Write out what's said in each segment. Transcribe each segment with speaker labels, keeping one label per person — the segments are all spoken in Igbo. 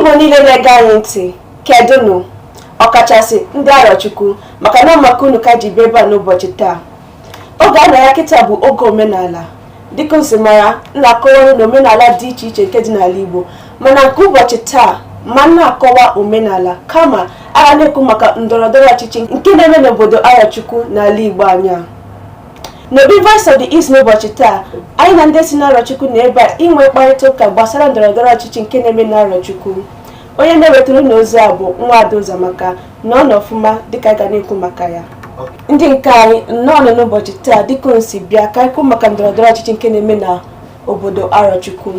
Speaker 1: Igbo niile na-ege anyị ntị, kedụnụ? Ọkachasị ndị Arọchukwu, maka na maka unu ka ji bịa ebe a n'ụbọchị taa. Oge a nara kịta bụ oge omenala. Dịka o si mara, m na-akọwara na omenala dị iche iche nke dị n'ala Igbo, mana nke ụbọchị taa ma na-akọwa omenala, kama agha na-ekwu maka ndọrọ ndọrọ ọchịchị nke na-eme n'obodo Arọchukwu n'ala Igbo anya. N'obi Voice of the East n'ụbọchị taa, anyị na ndị si n'Arọchukwu na ebe a inwe mkparịta ụka gbasara ndọrọ ndọrọ ọchịchị nke na-eme n'Arọchukwu. Onye na-ewetara unu ozi a bụ Nwaada Ụzọamaka. Nọ n'ọfụma dịka anyị ga na-ekwu maka ya. Ndị nke anyị, nnọọ nọ n'ụbọchị taa dịka unu si bịa ka anyị kwuo maka ndọrọ ndọrọ ọchịchị nke na-eme na obodo Arọchukwu.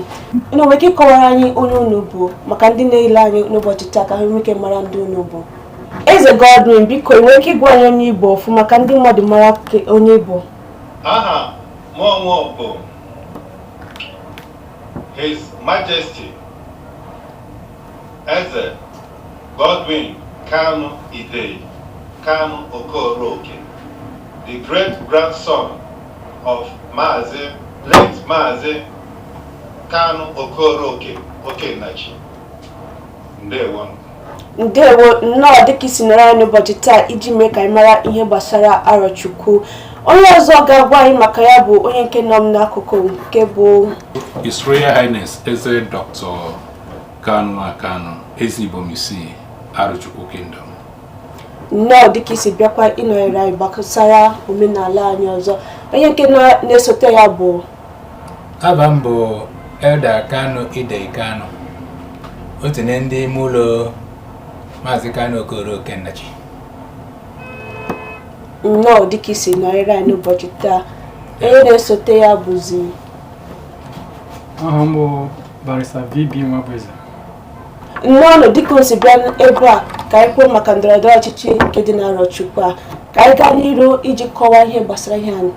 Speaker 1: Unu nwere ike ịkọwara anyị onye unu bụ, maka ndị na-ele anyị n'ụbọchị taa, ka ha nwee ike mara ndị unu bụ? Eze Godwin, biko, ị nwere ike ịgwa anyị onye Igbo ọfụma ka ndị mmadụ mara onye Igbo?
Speaker 2: Aha mụ onwe bụ His Majesty Eze Godwin Kanu Idei Kanu Okoroke, the great grandson of Maazị, late Maazị Kanu Okoroke Okenachi. Ndewo.
Speaker 1: Ndewo, nnọọ dịka isi nọrọ anyị n'ụbọchị taa iji mee ka anyị mara ihe gbasara Arọchukwu. Onye ọzọ ga-agwa anyị maka ya bụ onye nke nọ m n'akụkụ, nke bụ
Speaker 3: His Royal Highness Eze Dr. Kanu Akanu, Eze Ibomisi, Arochukwu Kingdom.
Speaker 1: Nnọọ dịka isi bịakwa ịnọnyere anyị gbasara omenala anyị. Ọzọ, onye nke na-esote ya bụ
Speaker 4: Aba m bụ Elder Kanu Idei Kanu, otu na ndị ime ụlọ Maazị Kanu Okoro Okennachi.
Speaker 1: Nnọọ dịka isi nọnyere anyị n'ụbọchị taa. Onye na-esote ya bụzi
Speaker 5: Aha m bụ Barrister VB Nwabueze.
Speaker 1: Nnọọ dịka o si bịa ebe a ka anyị kwuo maka ndọrọ ndọrọ ọchịchị nke dị n'Arọchukwu a. Ka anyị gaa n'iru iji kọwaa ihe gbasara ihe anyị.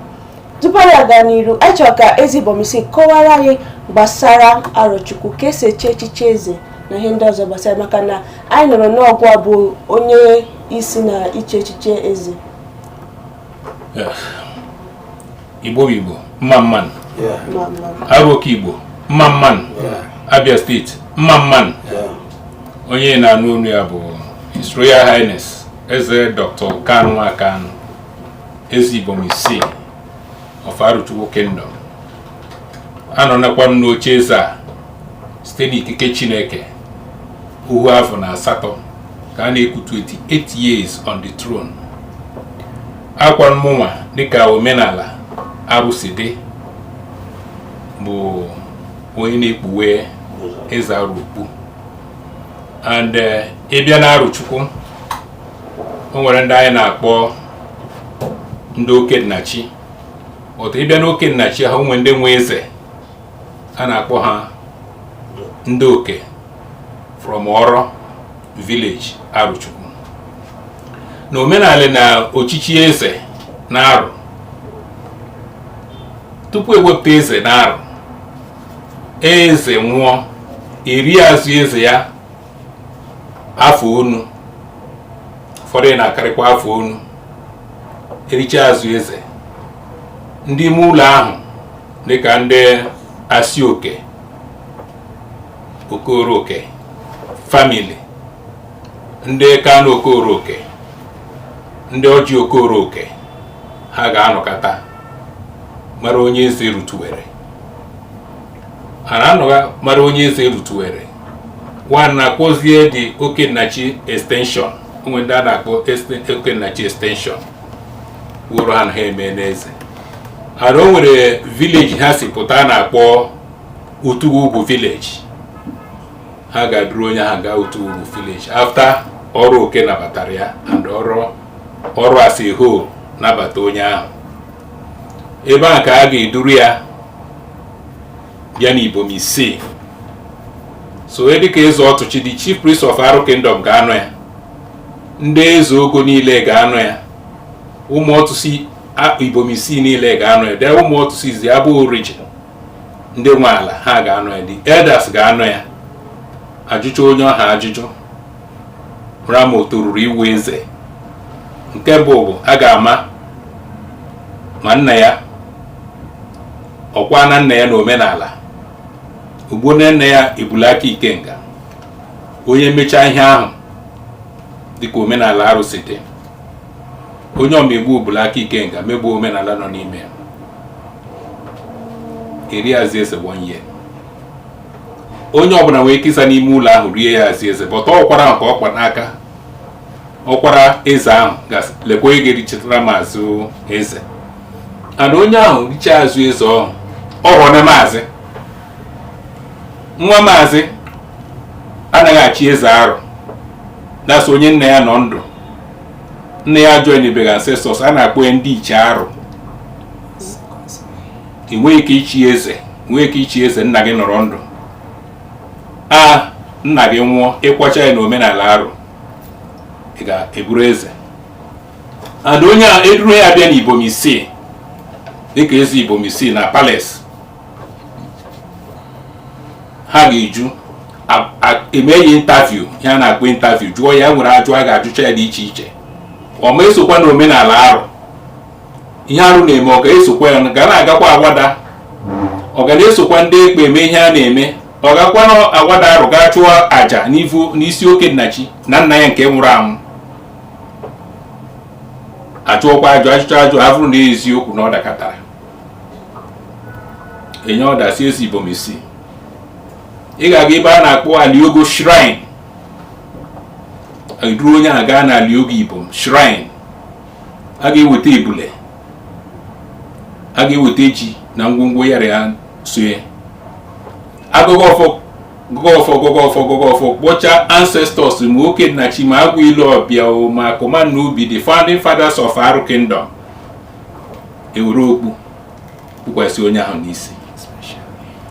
Speaker 1: Tupu anyị aga n'iru, anyị chọrọ ka Eze Ibomisi kọwara anyị gbasara Arọchukwu, ka esi eche echichi eze na ihe ndị ọzọ gbasara, maka na anyị nụrụ n'ọgụ a bụ onye isi na iche echiche eze.
Speaker 3: Igbo bụ Igbo, mma mmanụ.
Speaker 1: Ma mma.
Speaker 3: Aroke Igbo, mma mmanụ. Abia Steeti, mma mmanụ. Onye na-anụ olu ya bụ His Royal Highness Eze Dr. Kanu Akanu, Eze Ibomisi of Arochukwu Kingdom. Anọnakwa m n'oche eze a site n'ikike Chineke uhu afọ na asatọ, ka a na-ekwu 28 years on the throne. Akwa mụnwa, dịka omenala arụsị dị, bụ onye na-ekpuwe eze arụ okpu. And ịbịa na Arụchukwu, o nwere ndị anyị na-akpọ ndị okennachi. Otu ịbịa n'oke nnachi ha, onwe ndị nwe eze a na-akpọ ha ndị oke from Ọrọ village, Arụchukwu. Na omenala na ochichi eze na Arụ, tupu ewepụta eze na Arụ, eze nwụọ, eri azụ eze ya afọ onu, ụfọdụ na-akarịkwa afọ onu. Ericha azụ eze, ndị ime ụlọ ahụ, dịka ndị asị oke Okoroke family, ndị Kanu Okoroke, ndị ọjị Okoroke, ha ga-anọkọta mara onye eze rutuwere. Ha na-anọga mara onye eze rutuwere. One na-akpọzie dị Okennachi extension. Onwe ndị a na-akpọ Okennachi extension wụrụ ha na ha eme n'eze ara. O nwere village ha si pụta a na-akpọ Utugwu village. Ha ga-aduru onye ahụ gaa Utugwu village after ọrụ oke nabatara ya and ọrụ ọrụ as a whole nabata onye ahụ. Ebe ahụ ka a ga-eduru ya bịa n'Ibom Isii. So dịka eze ọtụchi, the chief priest of Aro Kingdom ga-anọ ya, ndị eze ogo niile ga-anọ ya, ụmụ ọtụsị Ibom Isii niile ga-anọ ya, dee ụmụ ọtụsị izi abụ origin, ndị nwe ala ha ga-anọ ya, the elders ga-anọ ya. Ajụjụ onye ọha, ajụjụ mara ma o toruru iwu eze. Nke mbụ bụ a ga-ama ma nna ya ọkwa na nna ya na omenala ugbo na nna ya ebula aka ikenga. Onye mechaa ihe ahụ dịka omenala arụ si dị, onye ọmegbu obula aka ikenga megbuo omenala nọ n'ime ya, eri azụ eze one year. Onye ọbụla nwere ike ịsa n'ime ụlọ ahụ rie ya azụ eze, bọta ọkwara ahụ ka ọ kpa n'aka ọkwara eze ahụ gasị, lekwa onye ga-erichetara m azụ eze. And onye ahụ richaa azụ eze ọhụ, ọ ghọọ na maazị. Nwa maazị anaghị achị eze arụ. That's onye nna ya nọ ndụ, nna ya join ibeghị ancestors, a na-akpọ ya ndị iche arụ. Ị nweghị ike ichi eze, nweghị ike ichi eze nna gị nọrọ ndụ. A nna gị nwụọ, ịkwacha ya n'omenala arụ, ị ga-eburu eze. And onye a eduru ya bịa n'Ibom Isii dịka eze Ibom Isii na palace, ha ga-eju eme ya interview, ihe a na-akpọ interview, jụọ ya, nwere ajụ a ga-ajụcha ya dị iche iche. Ọ ma esokwa na omenala arụ, ihe arụ na-eme, ọ ga-esokwa ya ga na-agakwa awada, ọ ga na-esokwa ndị ekpe eme ihe a na-eme, ọ gakwa na awada arụ gaa chụọ àjà n'ivu n'isi oke nnachi na nna ya nke nwụrụ anwụ. Ajụọkwa ajụ, ajụcha ajụ, avụrụ na eziokwu na ọ dakọtara, enye ọda si ezi Ibom Isii, ị ga-aga ebe a na-akpọ Aliogo Shrine. Eduru onye a gaa na Aliogo Ibom Shrine, a ga-eweta ebule, a ga-eweta ji na ngwongwo yara ya soye, agụgọ ọfọ, gụgọ ọfọ, gụgọ ọfọ, gụgọ ọfọ, kpọchaa ancestors, ma oke nnachi, ma agwụ ilu ọbịa o, ma akụma na ubi, the founding fathers of Arụ Kingdom. Ewere okpu kpukwasị onye ahụ n'isi,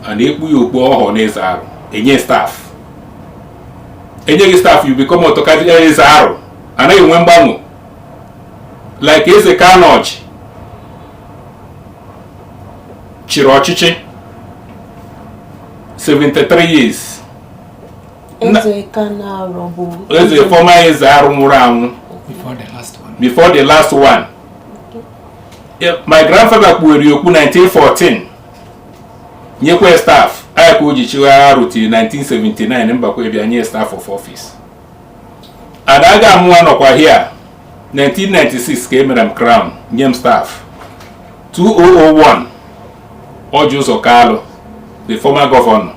Speaker 3: a na-ekpu ya okpu ọhụụ n'eze arụ, enye staff. Enye gị staff, you become autocratic eze arụ. Anaghị enwe mgbanwe, like eze Kanoji chịrị ọchịchị 73 years.
Speaker 1: Eze Kano bụ
Speaker 3: eze former eze arụ nwụrụ anwụ.
Speaker 4: Before the last one.
Speaker 3: Before the last one. Yeah, my grandfather kpuwere okpu 1914, nyekwa staff aya ka o ji chịgha arụ till 1979. Mbakwe bịa nye staff of office. Ada ga amụwa nọkwa here. 1996 ka e mere m crown, nye m staff. 2001, Orji Uzor Kalu, the former governor,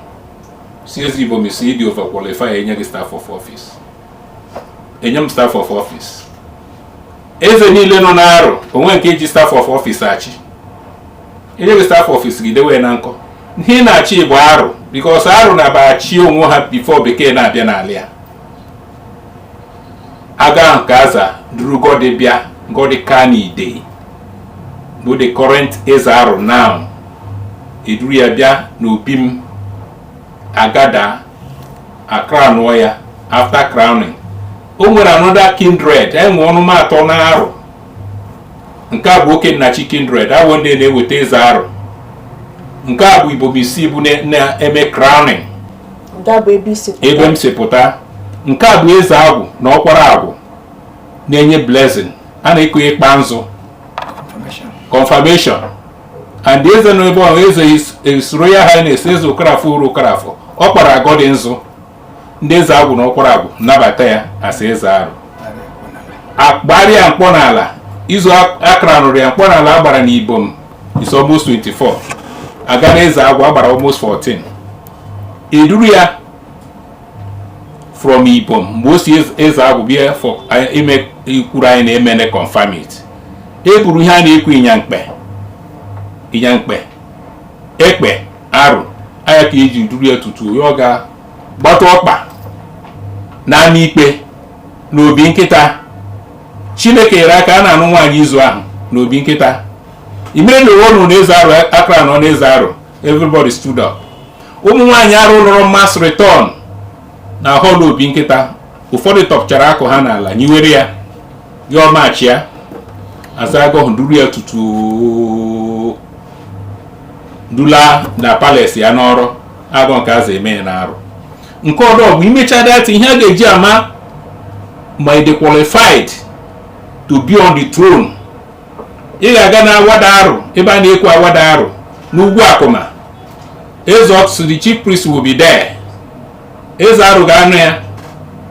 Speaker 3: si eze Ibom si ịdị overqualify, enye gị staff of office. Enye m staff of office. Eze niile nọ n'arụ onwe nke ji staff of office achị. Enye gị staff office, gị dewe na nkọ ihe ị na-achị bụ arụ, because arụ na achị onwe ha before bekee na-abịa n'ala ya. Aga ahụ ka aza duru gọdị bịa, gọdị Kanu Idei bụ the current eze arụ now. Eduru ya bịa n'obi m, agada acrownụọ ya. After crowning, o nwere another kindred, enwe ọnụma atọ na arụ. Nke a bụ oke nnachi kindred, awụ ndị na-eweta eze arụ. Nke a bụ Ibom Isii bụ na-eme crowning.
Speaker 1: Nke a bụ ebe isi pụta.
Speaker 3: Ebe m si pụta. Nke a bụ eze agwụ na ọkwara agwụ na-enye blessing, a na-ekonye ịkpa nzụ.
Speaker 4: Confirmation.
Speaker 3: Confirmation. And eze nọ ebe ahụ, eze His Royal Highness Eze Okarafọ Uru Okarafọ, ọ kpara agọdị nzụ, ndị eze agwụ na ọkwara agwụ nabata ya asị eze arụ, agbara ya mkpọ n'ala. Izu akara nụrụ ya mkpọ n'ala agbara n'Ibom is almost 24, aga na eze agwụ agbara almost 14. Eduru ya from Ibom mgbe o si eze agwụ bịa for ime ikwuru anyị na emene confirm it. E buru ihe a na-ekwu ịnyamkpe, ịnyamkpe ekpe arụ anya ka eji duru ya tutu ya ọ ga gbata ọkpa n'ama ikpe n'obi nkịta. Chineke nyere aka, a na-anụ nwaanyị izu ahụ n'obi nkịta imere na ụwa nụ na eze arụ akara nọ n'eze arụ. Everybody stood up. Ụmụ nwaanyị arụ nọrọ mass return na hall obi nkịta. Ụfọdụ tọpụchara akụ ha n'ala nyiwere ya, ya ọmachi ya azago, duru ya tutu dula na palace ya n'ọrụ agụ nke aza eme ya n'arụ. Nke ọdọ bụ imecha that ihe a ga-eji ama ma ị dị qualified to be on the throne. Ị ga-aga na awada arụ, ebe a na-ekwu awada arụ n'ugwu akụma. Eze ọtụtụ, the chief priest will be there. Eze arụ ga-anụ ya.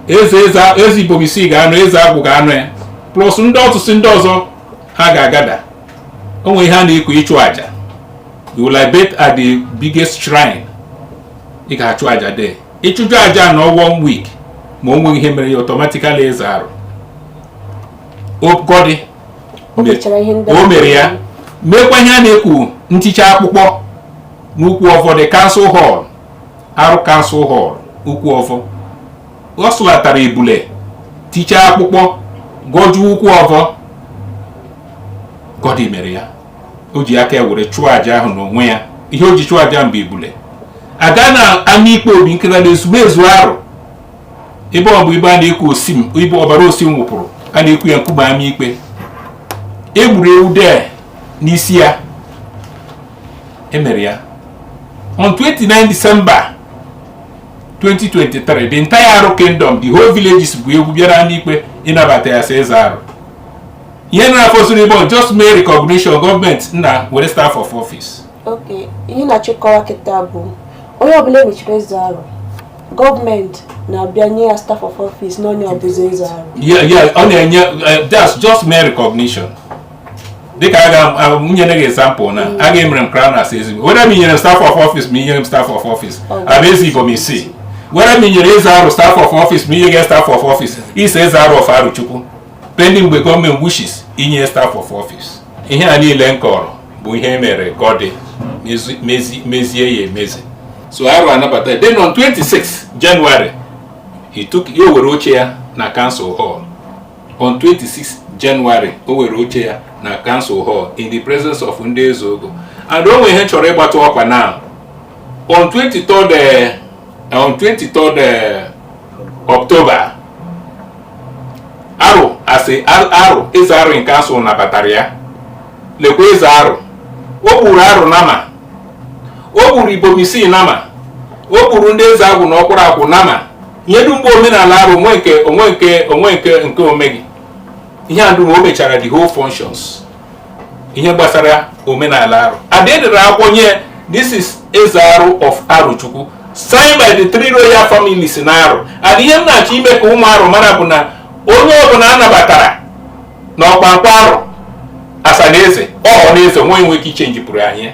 Speaker 3: Eze eze eze Ibomisi ga-anọ, eze agwụ ga-anọ ya, plus ndị ọtụtụ ndị ọzọ ha ga-agada. O nwere ihe a na-ekwu ịchụ àjà. You will libate at the biggest shrine. Ị ga-achụ àjà there. Ịchụjụ àjà na one week, ma o nweghị ihe mere ya, automatically eze arụ Ogodi.
Speaker 1: O mechara ihe ndị
Speaker 3: O mere ya, mekwa ihe a na-ekwu nticha akpụkpọ n'ukwu ọfọ, the council hall, arụ council hall, ukwu ọfọ. Ọ sụlatara ebule, tichaa akpụkpọ, gọjuo ukwu ọfọ. Gọdị mere ya. O ji aka ya were chụọ àjà ahụ n'onwe ya. Ihe o ji chụọ àjà mgbe ebule aga na ama ikpe obi nkịta na ezumezu arụ, ebe ọ bụ ebe a na-ekwu osim, ebe ọbara osim wụpụrụ, a na-ekwu ya nkume ama ikpe. Egburu ewu dee n'isi ya. Emere ya on 29 December 2023. The entire Arụ Kingdom, the whole villages bụ egwu bịara ama ikpe ịnabata ya sị eze arụ. Ihe na-afọsịrị ebe just mee recognition, gọọmenti nna were staff of office.
Speaker 1: Ok, ihe na-achịkọwa kịta bụ onye ọbụla emechiri eze arụ, gọọmenti na-abịa nye ya staff of office na onye ọbụzi eze arụ.
Speaker 3: Yeah, ọ na-enye that's just mere recognition. Dịka a ga nyere gị example na a ga-emere m crown as ezigbo, whether m nyere m staff of office ma inyere m staff of office, abụ eze Ibom isii. Whether m nyere eze arụ staff of office ma inye gị staff of office, ise eze arụ of Arụchukwu, pending mgbe gọọmenti wishes inye staff of office. Ihe a niile m kọrọ bụ ihe mere ka ọ dị mezie ya emezi. So arụ anabata. Then on 26 January he took ya, were oche ya na council hall. On 26 January o were oche ya na council hall in the presence of ndị eze ogo. And o nwere ihe chọrọ ịgbatụ ọkwa now. On 23rd on 23rd October, arụ asị arụ eze arụ nke council nabatara ya. Lekwa eze arụ. O gburu arụ nama, o gburu Ibomisi nama, o gburu ndị eze agwụ na ọkwụrụ akwụ nama. Ihe dum bụ omenala arụ, onwe nke onwe nke onwe nke nke omeghị. Ihe a dum o mechara, the whole functions, ihe gbasara omenala arụ. Ada edere akwụkwọ nye, this is eze arụ of Arụchukwu, signed by the three royal families na arụ. And ihe m na-achọ ime ka ụmụ arụ mara bụ na onye ọbụla anabatara na ọkpankwa arụ asa na eze ọ na eze, onwe nwe ike ichenjipụrụ anyị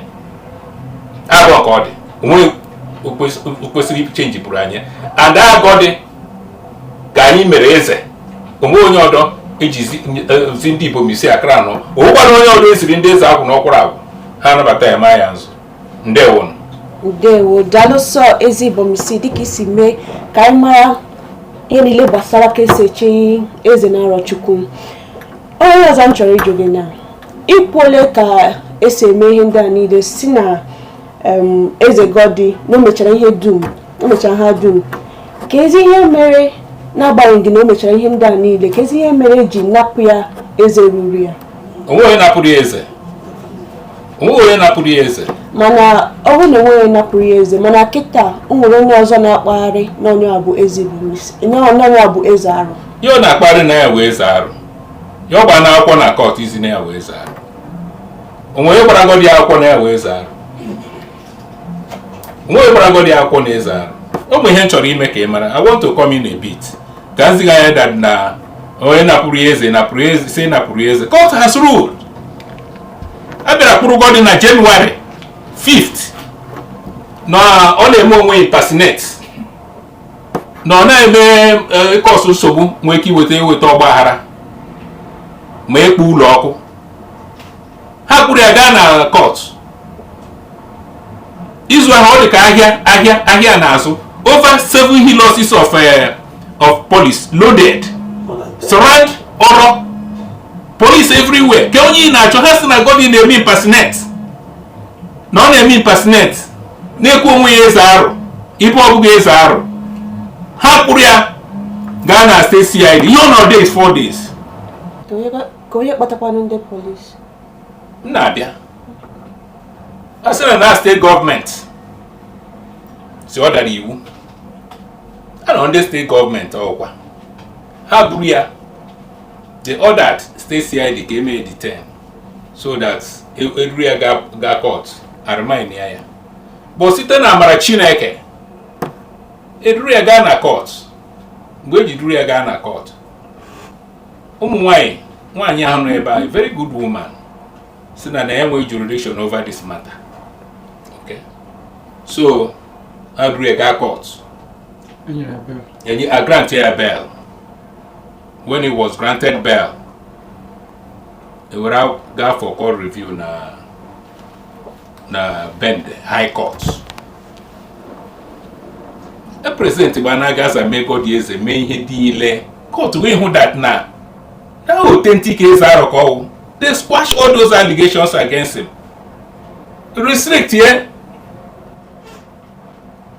Speaker 3: agụ ka ọ dị, onwe kwesịrị ichenjipụrụ anyị. And agọ dị ka anyị mere eze, onwe onye ọdọ eji zi ndị Ibom isi akara nọ, onwekwana onye ọdọ esiri ndị eze agwụ na ọkwụrụ agwụ ha anabata ya maa ya nzụ. Ndewonu.
Speaker 1: Ndewo, daalụ sọ eze Ibomisi, dịka isi mee ka anyị mara ihe niile gbasara ka esi echi eze na Arọchukwu. Onye ọzọ m chọrọ ịjụ gị na ikwu ole ka esi eme ihe ndị a niile si na eze Godi na o mechara ihe dum, o mechara ha dum, ka ezi ihe mere, n'agbanyeghị na o mechara ihe ndị a niile, ka ezi ihe mere eji napụ ya eze ruru ya?
Speaker 3: Onwe onye napụrụ ya eze? Onwe onye napụrụ ya eze?
Speaker 1: Mana ọ bụrụ na onwe onye napụrụ ya eze, mana kịta o nwere onye ọzọ na-akpagharị na onye a bụ eze Ibomisi, na onye a bụ eze arụ.
Speaker 3: Ihe ọ na-akparị na ya wee eze arụ ya, ọ gba na akwụkwọ na court izi na ya wee eze arụ. Onwe onye gbara gọdị akwụkwọ na ya wee eze arụ? Onwe onye gbara gọdị akwụkwọ na eze arụ? Ọ bụ ihe m chọrọ ime ka ị mara. I want to come in a bit ka m ziga anya that na onye napụrụ ya eze napụrụ eze si napụrụ ya eze, court has ruled. A bịara kpụrụ gọdị na January 5th na ọ na-eme onwe impersonate, na ọ na-eme ịkọsụ nsogbu, nwee ike iweta ọgba aghara ma ekpu ụlọ ọkụ. Ha kpụrụ ya gaa na court. Izu ahụ ọ dị ka ahịa ahịa ahịa na-azụ, over seven Hiluxes of police loaded surround ọrọ, police everywhere. Ke onye ị na-achọ? Ha si na Godi na-eme impersonate, na ọ na-eme impersonate, na-ekwu onwe ya eze arụ, ibe ọ bụghị eze arụ. Ha kpụrụ ya gaa na state CID. Ihe ọ nọ days, 4 days.
Speaker 1: Ka onye kpatakwanụ ndị polisi?
Speaker 3: M na-abịa. A sị na steeti gọọmenti si ọ dara iwu a nọ, ndị steeti gọọmenti ọkwa ha buru ya. They ordered state CID ka emee detain so that eruru ya ga court, aremind ya ya bụ site na amara Chineke, eduru ya gaa na court. Mgbe eji duru ya gaa na court, ụmụ nwanyị, nwaanyị ahụ nọ ebe a, very good woman, si na ya enweghị jurisdiction over this matter. Okay, so ha duru ya gaa court.
Speaker 5: Enyere ya bail.
Speaker 3: Enye a grant ya bail. When he was granted bail, e were gaa for court review na Bende High Court. E president gba na gaza mee godi eze, mee ihe niile, court wee hụ that na authentic eze Arọ ka ọwụ. They squash all those allegations against him, restrict here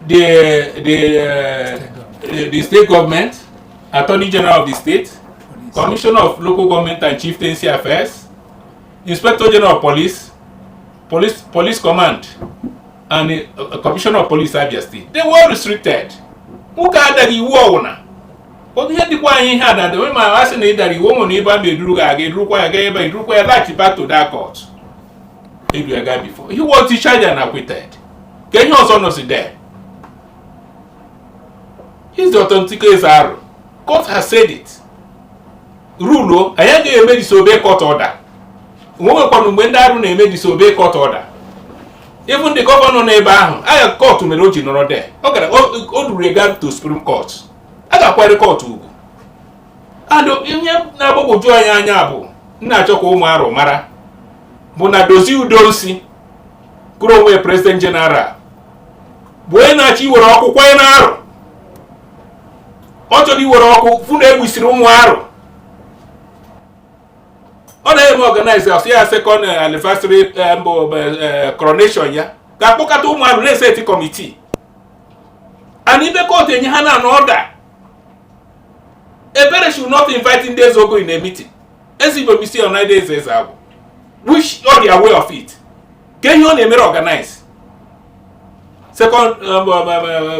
Speaker 3: the state government, attorney general of the state, commissioner of local government and chieftaincy affairs, inspector general of police, police command and the commissioner of police, Abia State. They were restricted. Nwoke adaghị iwu ọwụna. Ọ ihe dịkwa anyị ihe a na ma a sị na ị dara iwu, o nwere ebe a ma eduru gị aga, edurukwa ya gaa ebe a, edurukwa ya laghachi back to that court edu ya gaa before. He was discharged and acquitted. Ka ihe ọzọ nọzi there? He's the authentic eze Aro. Court has said it. Rule o, anyị agaghị eme disobey court order. Onwekwanụ mgbe ndị arụ na-eme disobey court order. Even the governor nọ ebe ahụ agha, court mere o ji nọrọ there. Ọ gara o duru ya gaa to Supreme Court. A ga-akwanyere court ugwu. And ihe na-agbagwoju anyị anya bụ m na-achọ ka ụmụ Arụ mara bụ na Dozie Udonsi gụrụ onwe president general bụ onye na-achọ iwere ọkụ kwanye na Arụ. Ọ chọrọ iwere ọkụ fụ na egbusiri ụmụ Arụ. Ọ na-eme organize ọsị ya second anniversary, mbụ coronation ya, ga-akpọkọta ụmụ Arụ na-eseti committee and ibe court enye ha na order. Ebere should not invite ndị eze ogo in a meeting. Eze Igbo bisi ọnaide eze eze agwụ, which ọ dị aware of it. Ka ihe ọ na-emere organize second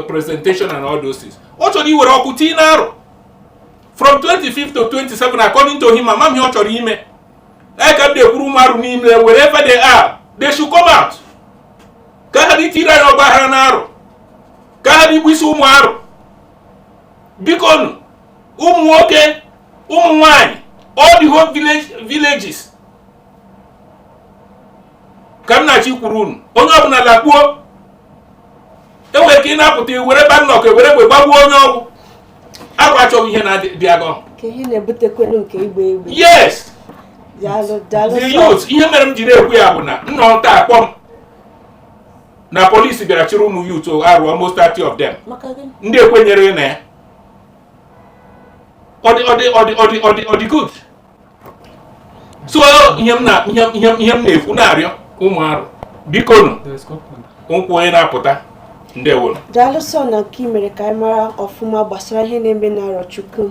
Speaker 3: presentation and all those things. Ọ chọrọ iwere ọkụ tii n'Arụ from 25th to 27, according to him. Amam ihe ọ chọrọ ime. Anyị ka m na-ekwuru ụmụ Arụ n'ime, wherever they are, they should come out ka ha dị tiri anyị ọgba aghara n'Arụ, ka ha dị igbu isi ụmụ Arụ. Bikonu, ụmụ nwoke, ụmụ nwanyị, all the whole villages ka m na-achọ ikwuru unu, onye ọbụla lakpuo. Enwere ka ị na-apụta were banọk ewere egbe gbagbuo onye ọgwụ. Arụ achọghị ihe na-adị agọ.
Speaker 1: Ka ihe na-ebutekwenu nke igbe egbe.
Speaker 3: Yes.
Speaker 1: Daalụ, daalụ.
Speaker 3: The
Speaker 1: Sir.
Speaker 3: youth, ihe mere m jiri ekwu ya bụ na nnọọ taa akpọ m na polisi bịara chịrị ụmụ youth Arụ, almost 30 of them.
Speaker 1: Maka gịnị?
Speaker 3: Ndị ekwenyere na ya. Ọ dị ọ dị ọ dị ọ dị ọ dị ọ dị good. So ihe m na ihe m na-ekwu, na-arịọ ụmụ Arụ, bikonu, nkwụ onye na-apụta. Ndewonu.
Speaker 1: Daalụ sọ na nke ị mere ka anyị mara ọfụma gbasara ihe na-eme na Arọchukwu.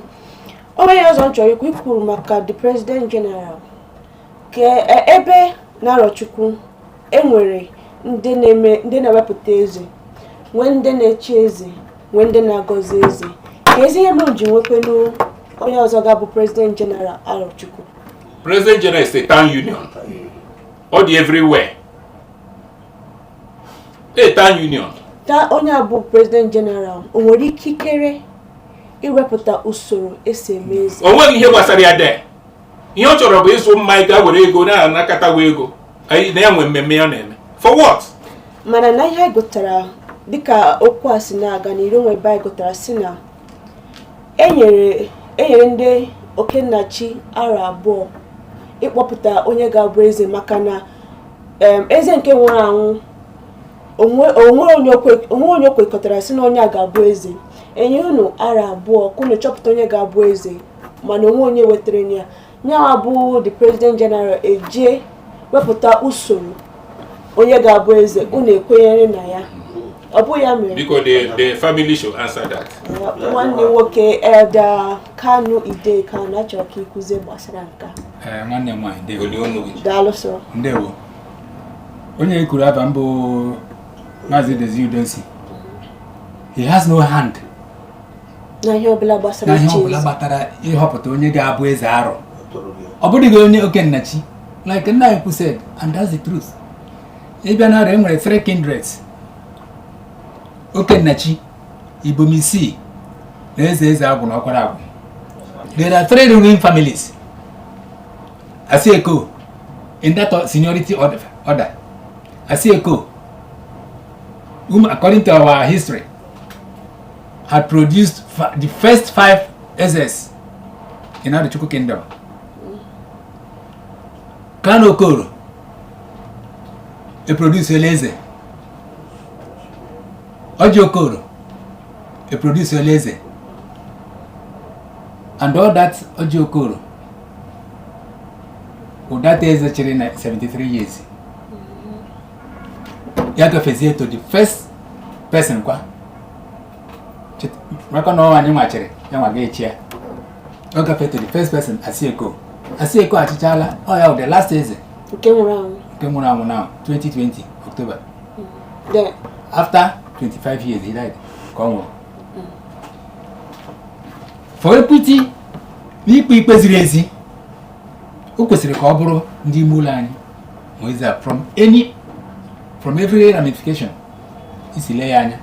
Speaker 1: Onwe ya ọzọ m chọrọ ikwu, ikwuru maka the president general ka ebe na Arọchukwu enwere ndị na-eme, ndị na-ewepụta eze, nwee ndị na-echi eze, nwee ndị na-agọzi eze. Ka ezi ihe mere ji nwekwenu onye ọzọ ga-abụ president general Arọchukwu?
Speaker 3: President general is a town union. Ọ dị everywhere, a town union.
Speaker 1: Ta onye a bụ president general, o nwere ikikere iwepụta usoro esi eme eze?
Speaker 3: O nweghị ihe gbasara ya de. Ihe ọ chọrọ bụ ịzụ mmanya ga were ego na-anakọtawa ego. Anyị na ya nwe mmemme ya na-eme, for what?
Speaker 1: Mana na ihe anyị gụtara, dịka okwu a si na-aga n'iro, nwe ebe anyị gụtara si na enyere ndị okennachi arọ 2 ịkpọpụta onye ga-abụ eze, maka na eze nke nwụrụ anwụ, onwe onye o kwekọtara si na onye a ga-abụ eze. Enye unu arọ 2 ka unu chọpụta onye ga-abụ eze, mana onwe onye wetara ya nyawa bụ the president general eje wepụta usoro onye ga-abụ eze, unu ekwenyere na ya. Ọ bụ ya mere?
Speaker 3: Biko, the family should answer that.
Speaker 1: Nwanne nwoke, Elder Kanu Ide Kanu, achọrọ ka ịkụzie gbasara nke a.
Speaker 4: Ee, nwanne m nwaanyị, ndewo.
Speaker 3: Olie ọnụ gị.
Speaker 1: Daalụ sọ.
Speaker 4: Ndewo. Onye kwuru aba mbụ, Maazị Dozie Udonsi, he has no hand
Speaker 1: na ihe ọbụla gbasara
Speaker 4: na ihe
Speaker 1: ichi
Speaker 4: ọbụla
Speaker 1: eze.
Speaker 4: Gbatara ịhọpụta onye ga-abụ eze Arọ. Ọ bụdịghị onye okennachi, like nna anyị said, and that's the truth. Ịbịa na Arọ, e nwere three kindreds: okennachi, Ibom Isii. Na eze eze agwụ na ọkwara agwụ. There are three ruling families. Asieko, in that seniority order. Asieko, whom according to our history, had produced the first five SS in Arochukwu Kingdom. Kanu Okoro, e produce Eze. Oji Okoro, e produce Eze. And all that Oji Okoro, that eze chịrị na 73 years. Ya gafezie to the first person kwa. Maka na ọ anyị nwachiri, ya nwa ga-echi ya. Ọ gafee to the first person, Asieko. Asieko achịchala, ọ ya wụ the last eze.
Speaker 1: Nke nwụrụ anwụ.
Speaker 4: Nke nwụrụ anwụ now, 2020 October.
Speaker 1: Then,
Speaker 4: After 25 years he died, ka ọ nwụrụ. For equity, n'ikpe ikpe ziri ezi, o kwesịrị ka ọ bụrụ ndị ime ụlọ anyị ma eze a from every ramification isi lee ya anya,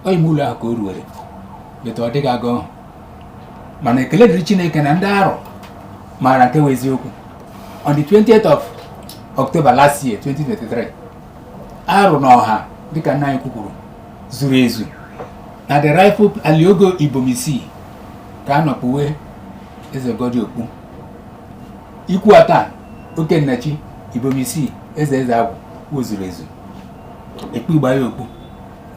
Speaker 4: ọ ime ụlọ ahụ ka o ruwere beta ọ dịghị aga ọhụ. Mana ekele dịrị Chineke na ndị Arọ maara nke wụ eziokwu. On the 20th of October last year, 2023, Arụ na ọha, dịka nna anyị kwukwuru, zuru ezu na the rightful Aliogo Ibomisi ka a nọkpuwe eze Godi okpu ikwu ata Okennachi Ibomisi eze eze agwụ o zuru ezu ekpu igba ya okpu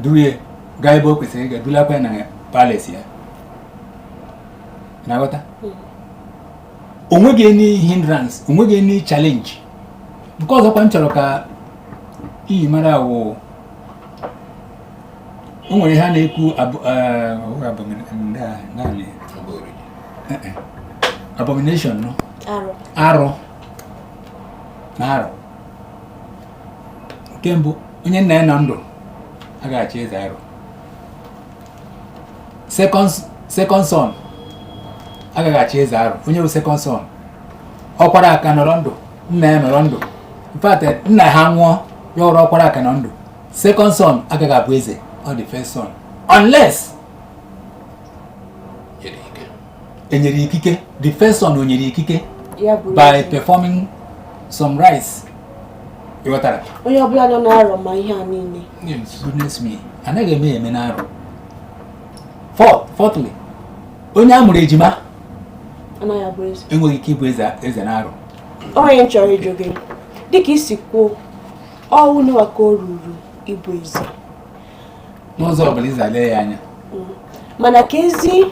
Speaker 4: duru ya gaa ebe o kwesịrị ịga, dulakwa ya na palace ya. Na-aghọta, o nweghị any hindrance, o nweghị any challenge. Nke ọzọkwa m chọrọ ka iyi mara wụ, o nwere ihe a na-ekwu ọ naanị abomination, no?
Speaker 1: Arụ.
Speaker 4: Arụ na arụ. Nke mbụ, onye nna ya nọ ndụ agaghị eze arụ. Second son agaghị achị eze arụ. Onye bụ second son, ọkwara aka nọrọ ndụ, nna ya nọrọ ndụ, in fact, nna ha nwụọ, ya ọrụ ọkwara aka nọ ndụ, second son agaghị abụ eze, ọ dị first son, unless enyere ikike, the first son o nyere ikike
Speaker 1: ya bụrụ
Speaker 4: by
Speaker 1: eze.
Speaker 4: Performing some rites, ịghọtara?
Speaker 1: Onye ọbụla nọ n'arọ ma ihe a niile.
Speaker 4: Yes, goodness me, anaghị eme ya eme n'arọ. Fourthly, onye a mụrụ ejima
Speaker 1: anaghị abụ eze.
Speaker 4: Enweghị ike ịbụ eze, eze n'arọ.
Speaker 1: Onye m chọrọ ịjụ gị, dịka isi kwuo, ọ unu ka o ruru ịbụ eze.
Speaker 4: N'ụzọ ọbụla ịzale ya anya.
Speaker 1: Mana ka ezi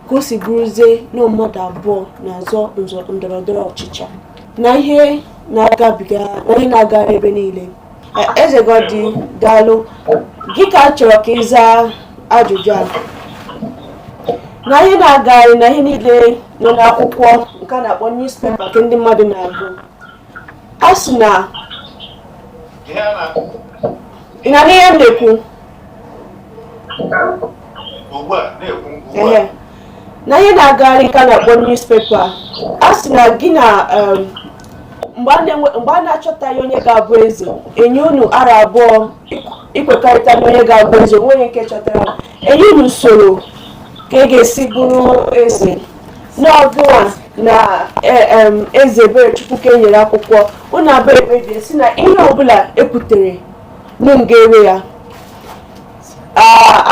Speaker 1: ka o si bụrụzie na mmadụ abụọ na-azọ nzọ ndọrọ ndọrọ ọchịchị na ihe na-agabiga onye na-aga ebe niile. Eze Godi, daalụ. Gị ka a chọrọ ka ị zaa ajụjụ a na ihe na-agagharị na ihe niile nọ n'akwụkwọ nke a na-akpọ newspaper nke ndị mmadụ na-agụ, a sị na
Speaker 2: Ihe a na
Speaker 1: ị na ihe m na-ekwu?
Speaker 2: Ugbu a na-ekwu ugbu
Speaker 1: Ehe.
Speaker 2: A.
Speaker 1: Na ihe na-agagharị nke a na-akpọ newspaper, a sị na gị na mgbe a na-achọtaghị onye ga-abụ eze, enye unu ara 2 ikwekọrịta na onye ga-abụ eze, onwe onye nke chọtara, enye unu usoro ka ị ga-esi bụrụ eze n'ọgụwa na eze Eberechukwu ka e nyere akwụkwọ unu abụọ ekpebie si na ihe ọbụla ekwutere nụ m ga-ewe ya.